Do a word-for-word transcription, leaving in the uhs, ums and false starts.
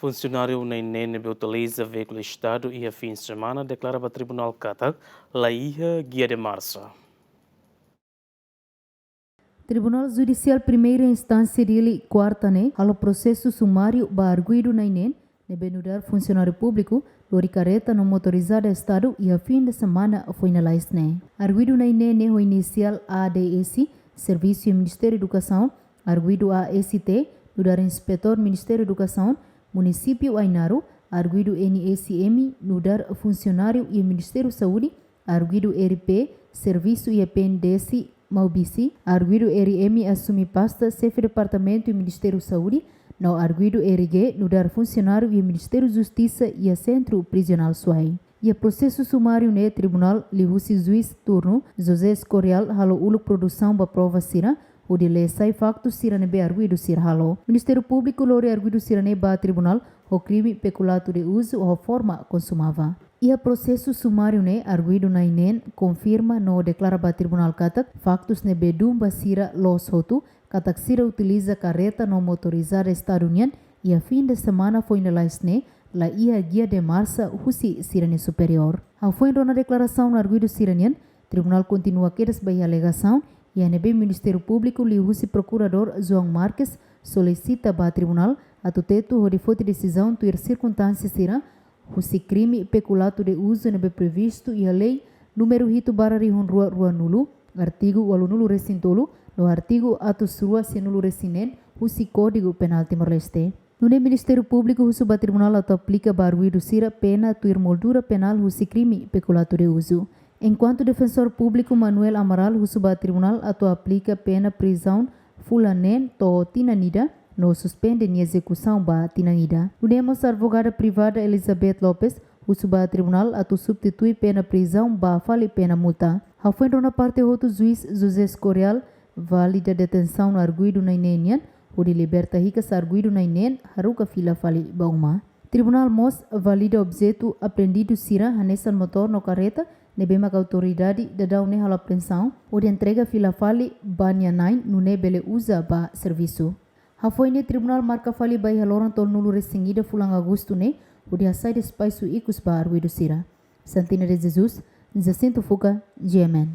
Funsionáriu na'in-neen ne'ebé utiliza veíkulu Estadu iha fin semana deklara ba tribunál katak la iha guia de marcha. Tribunál Judisiál Primeira Instánsia Dili, kuarta ne'e, halo prosesu sumáriu ba arguidu na'in-neen ne'ebé nu'udar funsionáriu públiku lori karreta no motorizada Estadu iha fin de semana foin lalais ne'e. Arguidu na'in-neen ne'e ho inisiál A D S, servisu iha Ministériu Edukasaun, arguidu A S T, nu'udar inspetór Ministériu Edukasaun, munisípiu Ainaro, arguidu N S M, nu'udar funsionáriu iha Ministériu Saúde, arguidu R P, servisu iha P N D S Maubisse, arguidu R M, asumi pasta xefe departamentu iha Ministériu Saúde, no arguidu R G, nu'udar funsionáriu iha Ministériu Justisa iha Sentru Prizionál Suai. Iha prosesu sumáriu ne'e, tribunál liuhusi juís turnu José Escorial halo uluk produsaun ba prova sira, hodi lee sai faktu sira ne'ebé arguidu sira halo. Ministériu Públiku lori arguidu sira-ne'e ba tribunál ho krime pekulato de uso ho forma konsumava. Iha prosesu sumáriu ne'e, arguidu na'in-neen konfirma no deklara ba tribunál katak faktus ne'ebé dún ba sira loos hotu, katak sira utiliza karreta no motorizada Estadu nian iha fin de semana foin lalais ne'e, la iha guia de marcha husi sira-nia superiór. Hafoin rona deklarasaun arguidu sira-nian, tribunál kontinua kedas ba iha alegasaun, iha ne'ebé Ministériu Públiku liuhusi Prokuradór João Marques solisita ba tribunál atu tetu hodi foti desizaun tuir sirkunstánsia sira husi krime pekulato de uso ne'ebé previstu iha lei númeru hitu barra rihun rua ruanulu, artigu ualunulu-resin-tolu, no artigu atus rua sianulu-resin-neen husi Kódigu Penál Timor-Leste. Nune'e Ministériu Públiku husu ba tribunál atu aplika ba arguidu sira pena tuir moldura penál husi krime pekulato de uso. Enkuantu Defensór Públiku Manuel Amaral husu ba tribunál atu aplika pena prizaun fulan neen to'o tinan ida, no suspende nia ezekusaun ba tinan ida. Nune'e mós advogada privada Elizabeth Lopes husu ba tribunál atu substitui pena prizaun ba fali pena multa. Hafoin rona parte hotu, juís José Escorial valida detensaun arguidu na'in-neen nian, hodi liberta hikas arguidu na'in-neen haruka fila fali ba uma. Tribunál mós valida objetu apreendidu sira hanesan motór no karreta ne'ebé mak autoridade daudaun ne'e halo apreensaun, hodi entrega fila fali ba nia na'in nune'e bele uza ba servisu. Hafoin ne'e tribunál marka fali ba iha loron tolunulu-resin-ida fulan Agostu ne'e, hodi hasai despaisu ikus ba arguidu sira. Santina de Jesus, Jacinto Fuca, G M N.